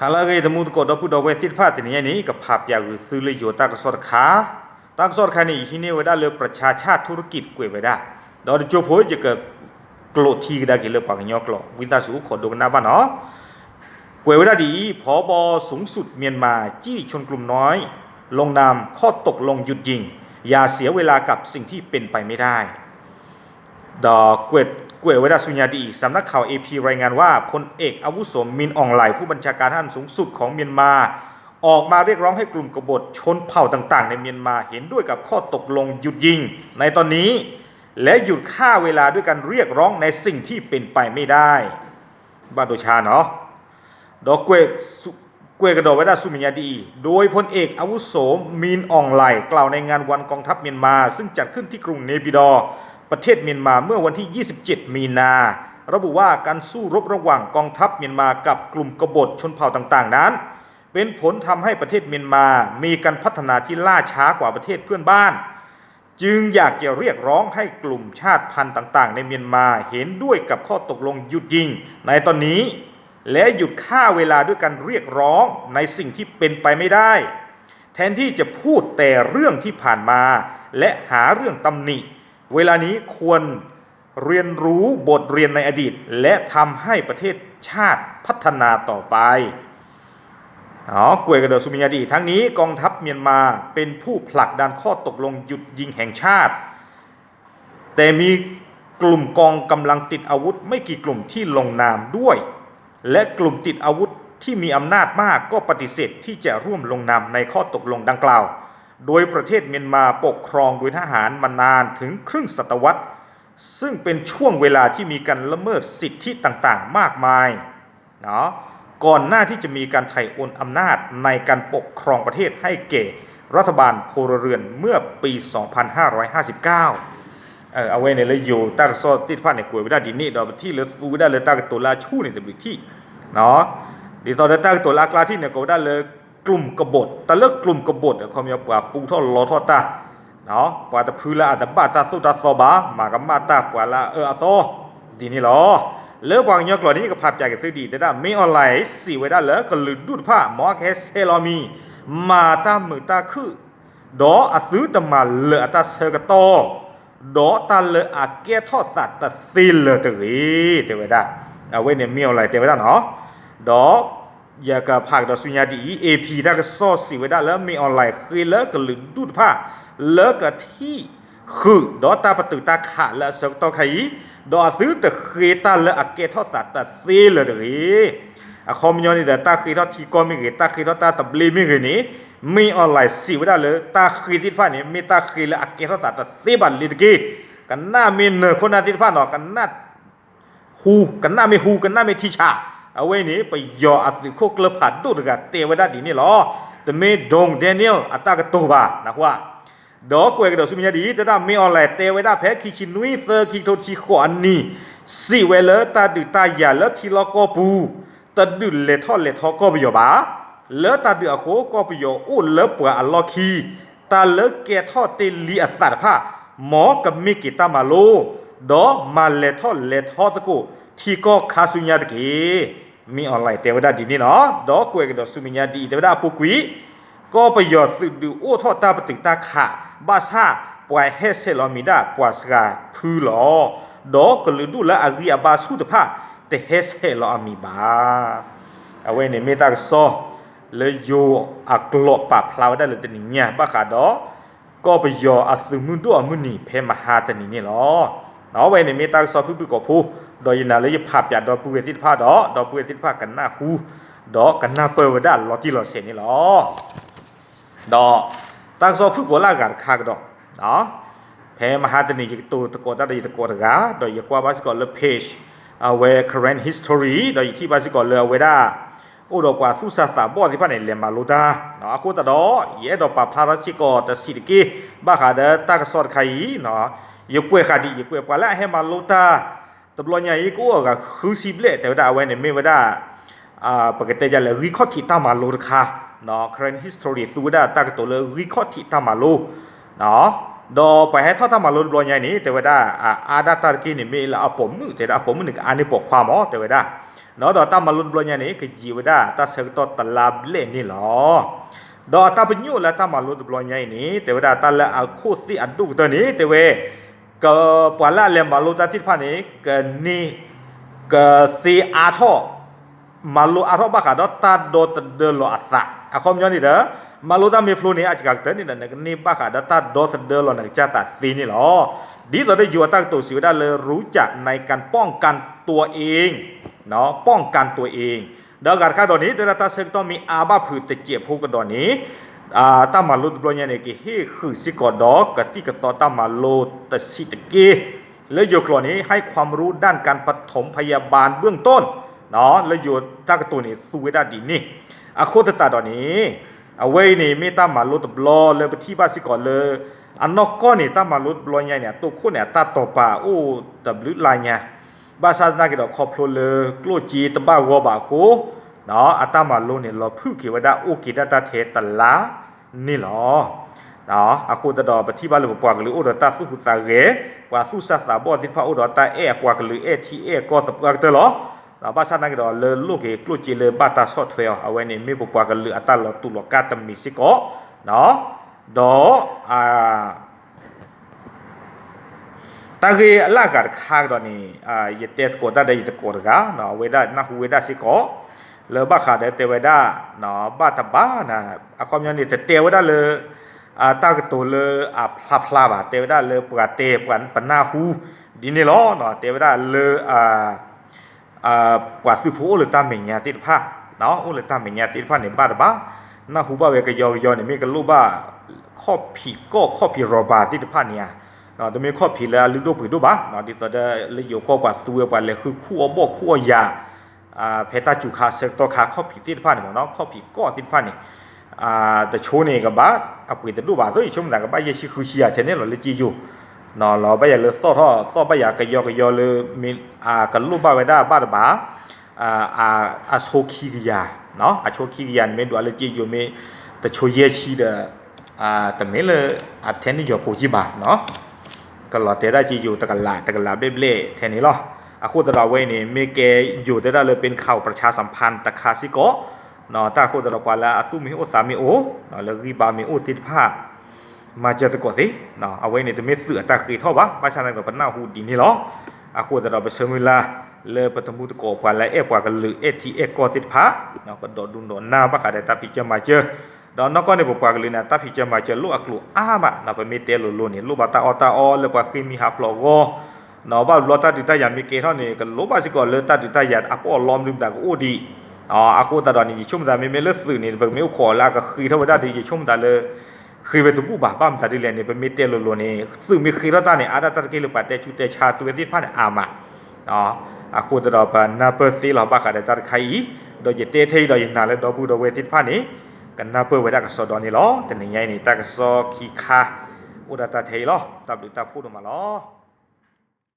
ဟါလၢအဂ့ၤ တမူသကိးဒီပုၢ်ဒီဝဲၢ်သ့ၣ်တဖၣ် တနံၤအံၤန့ၣ် ကဖးပၠးဂုာ်သုလၢယိၤတၢ်ကစီၣ်တခါ, တၢ်ကစီၣ်တခါန့ၣ် ယဟံးန့ၢ်ဝဲဒၣ်လၢ ပြၢၡါၡၢၣ်ထူရကံး ကွဲးဝဲဒၣ်, ဒီးတကၠိဖိယကကျိးထံကဒါက့ၤလၢပှၤကညီကျိာ် ဝံသးစူၤအိၣ်ခိးဒိကနၣ်ဘၣ်နီၤ. ကွဲးဝဲဒၣ်ဒ်အံၤ, ผบ.สูงสุดเมียนมา จี้ชวนกลุ่มน้อย ลงนามข้อตกลงหยุดยิง อย่าเสียเวลากับสิ่งที่เป็นไปไม่ได้ ဒီးကွဲးဝဲဒၣ်ဆူညါဒ်အံၤ, สำนักข่าว เอพี รายงานว่า พลเอกอาวุโส มิน ออง หลาย ผู้บัญชาการทหารสูงสุดของเมียนมา ออกมาเรียกร้องให้กลุ่มกบฏชนเผ่าต่างๆในเมียนมาเห็นด้วยกับข้อตกลงหยุดยิงในตอนนี้ และหยุดฆ่าเวลาด้วยการเรียกร้องในสิ่งที่เป็นไปไม่ได้ ဘၣ်ဒိဆါနီၤ ဒီးကွဲးကဒီးဝဲဒၣ်ဆူမဲာ်ညါဒ်အံၤ, โดยพลเอกอาวุโส มิน ออง หลาย กล่าวในงานวันกองทัพเมียนมา ซึ่งจัดขึ้นที่กรุงเนปิดอร์ ประเทศเมียนมา เมื่อวันที่ ยี่สิบเจ็ด มีนา ระบุว่าการสู้รบระหว่างกองทัพเมียนมากับกลุ่มกบฏชนเผ่าต่างๆนั้น เป็นผลทำให้ประเทศเมียนมามีการพัฒนาที่ล่าช้ากว่าประเทศเพื่อนบ้าน จึงอยากจะเรียกร้องให้กลุ่มชาติพันธุ์ต่างๆในเมียนมาเห็นด้วยกับข้อตกลงหยุดยิงในตอนนี้ และหยุดฆ่าเวลาด้วยการเรียกร้องในสิ่งที่เป็นไปไม่ได้ แทนที่จะพูดแต่เรื่องที่ผ่านมาและหาเรื่องตำหนิ เวลานี้ควรเรียนรู้บทเรียนในอดีต และทำให้ประเทศชาติพัฒนาต่อไป อ๋อ ကွဲးကဒီးဆူမဲာ်ညါဒ်အံၤ, ทั้งนี้กองทัพเมียนมาเป็นผู้ผลักดันข้อตกลงหยุดยิงแห่งชาติ แต่มีกลุ่มกองกำลังติดอาวุธไม่กี่กลุ่มที่ลงนามด้วย และกลุ่มติดอาวุธที่มีอำนาจมากก็ปฏิเสธที่จะร่วมลงนามในข้อตกลงดังกล่าว โดยประเทศเมียนมาปกครองโดยทหารมานานถึงครึ่งศตวรรษ ซึ่งเป็นช่วงเวลาที่มีการละเมิดสิทธิต่างๆมากมาย เนาะ ก่อนหน้าที่จะมีการถ่ายโอนอำนาจในการปกครองประเทศให้แก่รัฐบาลพลเรือนเมื่อปี สองพันห้าร้อยห้าสิบเก้า အဝဲန့ၣ်လၢယိၤတၢ်ကစီၣ်သ့ၣ်တဖၣ်န့ၣ် ကွဲးဝဲဒၣ်ဒ်န့ၣ်ဒီး ပထံၣ်လၢသူဝဲဒၣ်လၢတၢ်ကတိၤလၢအဆူၣ်န့ၣ်တဘျုးထံၣ် ဒ်သိးဒီးတၢ်ကတိၤလၢအကျါထံၣ်န့ၣ် ကိးဝဲဒၣ်လၢ กลุ่มกบฏ တၢ်လၢ กลุ่มกบฏ အခီပညီပှၤပူထီၣ်လီထီၣ်တၢ် ပှၤတဖုလၢအတဘၣ်တၢ်သိၣ်တၢ်သီဘၣ် မၤကမၣ်တၢ်ပှၤလၢအအၢအသီ ဒ်န့ၣ်လီၤ. လၢပှၤကညီကျိာ်န့ၣ် ယကဖးပၠးက့ၤသုဒ်အံၤ တဲဒၣ် မင်းအောင်လှိုင် စံးဝဲဒၣ်လၢကလုာ်ဒူၣ်တဖၣ် မ်အကဟဲဆဲးလီၤမံၤ မၤတၢ်မုာ်တၢ်ခုၣ် ဒီးအသုတမၤလၢာ်အတၢ်ဆၢကတီၢ် ဒီးတၢ်လၢအကဲထီၣ်သးတသ့လၢၤတဂ့ၤ တဲဝဲဒၣ်. အဝဲန့ၣ် မင်းအောင်လှိုင် တဲဝဲဒၣ်နီၤ. ဒီး ယကဖးကဒီးဆူညါဒ်အံၤ, အေပံၤ တၢ်ကစီၣ်စံးဝဲဒၣ်လၢ မင်းအောင်လှိုင် ဃ့လၢကလုာ်ဒူၣ်တဖၣ် လၢကထံၣ်ဃုာ်ဒီးတၢ်ပတုာ်တၢ်ခးလၢအဆၢကတီၢ်ခါအံၤ, ဒီးအသုတဃ့တၢ်လၢအကဲထီၣ်သးတသ့လၢၤတဂ့ၤ. အခီပညီန့ၣ်ဒီး တၢ်ဃ့ထီၣ်ထံကီၢ်မ့ၢ်ဂ့ၤ, တၢ်ဃ့ထီၣ်တၢ်သဘျ့မ့ၢ်ဂ့ၤန့ၣ်, မင်းအောင်လှိုင် စံးဝဲဒၣ်လၢတၢ်ဃ့သ့ၣ်တဖၣ်န့ၣ် မ့ၢ်တၢ်ဃ့လၢအကဲထီၣ်သးတသ့ဘၣ်လၢၤတက့ၢ်. ကနၣ်မ့ၢ်နၢၤခိၣ်နၢ်သ့ၣ်တဖၣ်နီၤ, ကနၣ် ဟူ, ကနၣ်မ့ၢ်ဟူ, ကနၣ်မ့ၢ်ထံဆး, အဝဲန့ၣ် ပယီၤအသုးခိၣ်ကျၢၢ်ဖးဒိၣ်တဂၤတဲဝဲဒၣ်ဒ်န့ၣ်လီၤ. တမ့ၢ် Don Daniel အတၢ်ကတိၤဘၣ်, နၢ်ဟူဧါ. ဒီးကွဲးကဒီးဆူမဲာ်ညါဒ်အံၤ, တဲဒၣ် မင်းအောင်လှိုင် တဲဝဲဒၣ်ဖဲခံဆံနွံ သၢ ခံကထိတဆံဃိးအနံၤ, စံးဝဲလၢတၢ်ဒုးတၢ်ယၤလၢထံလီၢ်ကီၢ်ပူၤ တဒုးလဲၤထီၣ်လဲၤထီကီၢ်ပယီၤဘၣ်. လၢတၢ်ဒုးအဃိ ကီၢ်ပယီၤအိၣ်လၢပှၤအလီၢ်ခံ, တၢ်လၢကဲထီၣ်တ့ၢ်လံအသးတဖၣ် မ်ကမ့ၢ်က့ၤတၢ်မၤလိ, ဒီးမၤလဲၤထီၣ်လဲၤထီသကိး ထံကီၢ်ခါဆူညါတက့ၢ်. မင်းအောင်လှိုင် တဲဝဲဒၣ်ဒ်န့ၣ်လီၤ. ဒီးကွဲးကဒီးဆူမဲာ်ညါဒ်အံၤ တဲဝဲဒၣ်အပူၤကွံာ်, ကီၢ်ပယီၤသုးဒုးအိၣ်ထီၣ်တၢ်ပတုာ်တၢ်ခး, ဘၣ်ဆၣ်ပှၤဟဲဆဲးလီၤအမံၤဒၣ်ပှၤစှၤဖုလီၤ. ဒီးကလုာ်ဒူၣ်လၢအဂံၢ်အဘါဆူၣ်တဖၣ် တဟဲဆဲးလီၤအမံၤဘၣ်. အဝဲန့ၣ်မ့ၢ်တၢ်ကစီၣ်လၢယိၤအကျိာ်ပာ်ဖျါဝဲဒၣ်လၢတနံၤညါ ဘၣ်ဃးဒီး ကီၢ်ပယီၤအသုးမုၢ်ဒိၣ်အမုၢ်နံၤဖဲမဟါတနံၤန့ၣ်လီၤ. အဝဲန့ၣ်မ့ၢ်တၢ်ကစီၣ်ဖုၣ်ဖုၣ်ကိာ်ဖိ, ဒီးယနာ်လၢယဖးပၠးဒီပုၢ်ဝဲၢ်သ့ၣ်တဖၣ်ဒီး ဒီပုၢ်ဝဲၢ်သ့ၣ်တဖၣ်ကနၢ်ဟူ, ဒီးကနၢ်ပၢၢ်ဝဲဒၣ်လီၤတံၢ်လီၤဆဲးန့ၣ်လီၤ. ဒီးတၢ်ကစီၣ်ဖုၣ်ကိာ်လၢအဂၤတခါကဒီး, ဖဲမဟါတနံၤ ယကတိၤသကိးတၢ်ဒီးယသကိးတဂၤ, ဒီးယကွၢ်ဘၣ်စ့ၢ်ကီးလၢ page အဝဲ Karen History ဒီးယထံၣ်ဘၣ်စ့ၢ်ကီးလၢအဝဲဒၣ် အိၣ်ဒီးပှၤသူၣ်စၢ်သးဘီၣ်သ့ၣ်တဖၣ်န့ၣ် လဲၤမၤလိတၢ်, အဃိသတးဒီး ယအဲၣ်ဒိးပာ်ဖျါထီၣ်စ့ၢ်ကီးတဆံးတက့ၢ် ဘၣ်ဃးဒီးတၢ်ကစီၣ်တခါအံၤ, ယကွဲးဃာ်ဒ်အံၤ, ယကွဲးပှၤလၢအဟဲမၤလိတၢ် တဘျီညါအံၤ ကအိၣ်အဂၤဃုဆံဘျဲၣ် တဲဝဲဒၣ် အဝဲန့ၣ်မ့ၢ်ဝဲဒၣ် ပကတဲဒ်လဲၣ် ဂံၢ်ခီၣ်ထံးတၢ်မၤလိတခါ, Karen History သူဝဲဒၣ်တၢ်ကတိၤလၢဂံၢ်ခီၣ်ထံးတၢ်မၤလိ ဒီးပှၤဟဲထီၣ်တၢ်မၤလိတဘျီညါအံၤန့ၣ် တဲဝဲဒၣ် အအါဒၣ်တၢ်တက့ၢ်န့ၣ် မ့ၢ်လၢအပိာ်မုၣ်, တဲဝဲဒၣ်အပိာ်မုၣ်န့ၣ် ကအါန့ၢ်ပိာ်ခွါမး တဲဝဲဒၣ်. ဒီးတၢ်မၤလိတဘျီညါန့ၣ် ကယံာ်ဝဲဒၣ်တၢ်ဆၢကတီၢ်တလါဘျဲၣ်န့ၣ်လီၤ. ဒီးအတၢ်ပညိၣ်လၢတၢ်မၤလိတဘျီညါအံၤန့ၣ် တဲဝဲဒၣ်တၢ်လၢအခိၣ်သ့ၣ်အဒိၣ်ကတၢၢ်န့ၣ် တဲဝဲ က ပှၤလၢအလဲၤမၤလိတၢ်သ့ၣ်တဖၣ်န့ၣ် ကန့ၢ် ကသ့အါထီၣ် မၤလိအါထီၣ်ဘၣ်ဃးဒီးတၢ်ဒီသဒၢလီၤအသး အခီပညီန့ၣ်ဒီး မၤလိတၢ်မ့ၢ်ဖျိန့ၣ် အစှၤကတၢၢ်န့ၣ်ဒီး နကန့ၢ်ဘၣ်ဃးဒီးတၢ်ဒီသဒၢလီၤနကစၢ်သးသ့န့ၣ်လီၤ. ဒ်သိးဒီးယိၤအတၢ်ကတိၤစံးဝဲဒၣ်လၢ รู้จักในการป้องกันตัวเอง ป้องกันตัวเอง ဒီးအဂၤတခါဒီးန့ၣ် တဲဝဲဒၣ်တၢ်ဆၢကတီၢ်မ့ၢ်အါဘၣ်ဖုးတစဲးဖိကဒီးန့ၣ် တၢ်မၤလိတဘျီညါန့ၣ် ကဟ့ၣ်ဃုာ်စ့ၢ်ကီးဒီး ကသံၣ်ကသီတၢ်မၤလိတဆံးတက့ၢ် လၢယိၤကျိာ်န့ၣ် ให้ความรู้ด้านการปฐมพยาบาลเบื้องต้น လၢယိၤတၢ်ကတိၤန့ၣ် သူဝဲဒၣ်ဒ်န့ၣ် အဃိသတးဒီးန့ၣ် အဝဲအံၤန့ၣ် မ့ၢ်တၢ်မၤလိတဘျီလၢပထံၣ်ဘၣ်စ့ၢ်ကီးလၢ အနီၢ်ကီၢ်န့ၣ် တၢ်မၤလိတဘျီညါန့ၣ် အတိၢ်ခိၣ်န့ၣ် အတၢ်တီၤပာ်အိၣ်တဘျုးလါညါ ဘၣ်ဆၣ်သနာ်က့ဒီး ခီဖျိလၢကျိၣ်စ့တဘၣ်ဂီၢ်ဘၣ်အဃိ အတၢ်မၤလိန့ၣ် လီၤဖုၣ်က့ၤဝဲဒၣ်အိၣ်က့ၤဒၣ်တၢ်ထဲတလါန့ၣ်လီၤ. အဃိသတးဒီးပထံၣ်ဘၣ်လၢပပှၤကလုာ်အိၣ်ဒီးတၢ်သူၣ်ဟူးသးဂဲၤ, ပှၤသူၣ်စၢ်သးဘီၣ်သ့ၣ်တဖၣ်အိၣ်ဒီးတၢ်အဲၣ်အပှၤကလုာ်အဲၣ်ထံအဲၣ်ကီၢ်သပှၢ်ကတၢၢ်လီၤ. ဘၣ်ဆၣ်သနာ်က့ဒီး လၢလိၣ်က့ၤကျိၣ်စ့လၢဘၣ်တၢ်ဆီၣ်ထွဲအီၤ အဝဲန့ၣ်မ့ၢ်ပပှၤကလုာ်အတၢ်လီၤတူာ်လီၤကာ်တမံၤစ့ၢ်ကီး ဒီး တၢ်ဂ့ၢ်အလၢအဂၤတခါကဒီးန့ၣ် ယတဲသကိးတၢ်ဒီးယတကိးတဂၤ အဝဲဒၣ်နၢ်ဟူဝဲဒၣ်စ့ၢ်ကီး လၢဘၣ်ဃးဒီးတဲဝဲဒၣ် ဘၣ်တဘၣ် အခီပညီန့ၣ် တတဲဝဲဒၣ်လၢ တၢ်ကတိၤလၢအဖျါဖျါဘၣ် တဲဝဲဒၣ်လၢပှၤတဲပနၢ်ဟူ ဒ်န့ၣ်လီၤ. တဲဝဲဒၣ်လၢ ပှၤသုးဖိအိၣ်လၢတၢ်မဲာ်ညါသ့ၣ်တဖၣ် အိၣ်လၢတၢ်မဲာ်ညါသ့ၣ်တဖၣ်န့ၣ် ဘၣ်တဘၣ် နၢ်ဟူဘၣ်ဝဲကယီကယီန့ၣ် မ့ၢ်ကလိၣ်ဘၣ် ခီၣ်ဖံးကီၢ်ခီၣ်ဖံးရီၣ်ဘၣ်သ့ၣ်တဖၣ်န့ၣ်ဧါ, တမ့ၢ်ခီၣ်ဖံးလၢအလုၢ်ဒိၣ်ပှ့ၤဒိၣ်ဘၣ်, ဒ်သိးဒီးလၢယိၤကီၢ်ပှၤသူဝဲပှၤလဲၤဃုခူၣ်အီၣ်ဘီၣ်ခူၣ်အီၣ်ယၤ ဖဲတၢ်စူၤခါဆၢကတီၢ်ခါခီၣ်ဖံးသ့ၣ်တဖၣ်န့ၣ်မ့ၢ်နီၤ ခီၣ်ဖံးကီၢ်သ့ၣ်တဖၣ်န့ၣ် တဆိန့ၣ်ကဘၣ် အပှ့ၤတဒိၣ်ဘၣ်သိး ယဆိကမိၣ်သးကဘၣ်ယဲၢ်ဆံဃုဆံယၤထဲန့ၣ်လီၤ လၢက့ယိၤ လီၤဘၣ်ယၤလၢသီၣ်ထီၣ်သီၣ်ဘၣ်ယၤကယီကယီလၢ မ့ၢ်ကလိၣ်ဘၣ်ဝဲဒၣ်ဘၣ်တဘၣ် အဆိခံကယၤ အဆိခံကယၤန့ၣ်မ့ၢ်ဒွးလၢက့ယိၤမ့ၢ် တဆိယဲၢ်ဆံဒီး တမ့ၢ်လၢ အထဲန့ၣ်ယီၤကိးက့ဘၣ် ကလီၤတဲာ်ဒၣ်က့ယိၤတကလး တကလးဘျဲၣ်ဘျဲၣ်ထဲန့ၣ်လီၤ. အဃိသတးဒီးအဝဲအံၤန့ၣ် မ့ၢ်ကဲယိၤတဲဒၣ်လၢ เป็นข่าวประชาสัมพันธ์ တခါစ့ၢ်ကီး တၢ်အဃိသတးဒီးပှၤလၢအသူၣ်မ့ၢ်အိၣ်သးမ့ၢ်အိၣ် လၢဂံၢ်ဘါမ့ၢ်အိၣ်သ့ၣ်တဖၣ် မၤစၢၤသကိးသ့, အဝဲန့ၣ်တမ့ၢ်သုးအတၢ်ဃ့ထီၣ်ဘၣ်, ဘၣ်ဆၣ်သနာ်က့ဒီးပနၢ်ဟူဒ်န့ၣ်လီၤ. အဃိသတးဒီးပဆၢမုၢ်လၢ် လၢပတမူသကိးပှၤလၢအဲၣ်ပှၤကလုာ်အဲၣ်ထံအဲၣ်ကီၢ်သ့ၣ်တဖၣ် ကဒိးဒူဒိးနၢ်ဘၣ်ဃးဒီးတၢ်ဖံးစၢၤမၤစၢၤ, ဒီးနီၢ်ကီၢ်န့ၣ် ပပှၤကလုာ်န့ၣ် တၢ်ဖံးစၢၤမၤစၢၤလိၣ်အကျိၤအါမး, ပမ့ၢ်တဲလိၤလိၤန့ၣ် လိၣ်ဘၣ်တၢ်အီၣ်တၢ်အီလၢပှၤဃ့ၢ်မှံဟးဖျိးအဂီၢ် ဘၣ်ဘျီတၢ်ဒုးတၢ်ယၤမ့ၢ်ကဲထီၣ်န့ၣ် ကလိၣ်ဘၣ်စ့ၢ်ကီးလၢတၢ်ဒုးတၢ်ယၤအပီၣ်အလီမနုၤမတၤကအိၣ်ဒံး, အဃိသတးဒီးန့ၣ် ယဆိကမိၣ်သးမ့မ့ၢ်လၢသုးန့ၣ် ပကမ့ၢ်အိၣ်ခိးလၢအကဃ့ထီၣ်ဝဲဒၣ်ဒီး ယဆိကမိၣ်သးလၢ ဃ့ဝဲတဘူၣ်ဘၣ်, ဘၣ်မတၤဒ်လဲၣ်န့ၣ် ပမ့ၢ်တဲလိၤလိၤန့ၣ် သုးမ့ၢ်ဃ့ထီၣ်တၢ်န့ၣ် အါဒၣ်တၢ်တက့ၢ်လၢပှၤတဲဆူးတဲဆါသုဝဲသ့ၣ်တဖၣ်န့ၣ်အါမး, အဃိသတးဒီးပနၢ်ပၢၢ်သ့လီၤဘၣ်ဃးဒီးတၢ်တခါအံၤ, ဒီးယတဲထဲအံၤဒီးယနာ်လၢဒီပုၢ်ဒီဝဲၢ်သ့ၣ်တဖၣ်န့ၣ် ကနၢ်ပၢၢ်ဝဲဒၣ်ကစီဒီန့ၣ်လီၤ. တနံၤညါအံၤန့ၣ် တၢ်ကစီၣ်ခံခါ အိၣ်ဒၣ်တၢ်ထဲအံၤလီၤ. တၢ်ဘျုးတၢ်ဖှိၣ်ဒိၣ်မးလီၤ.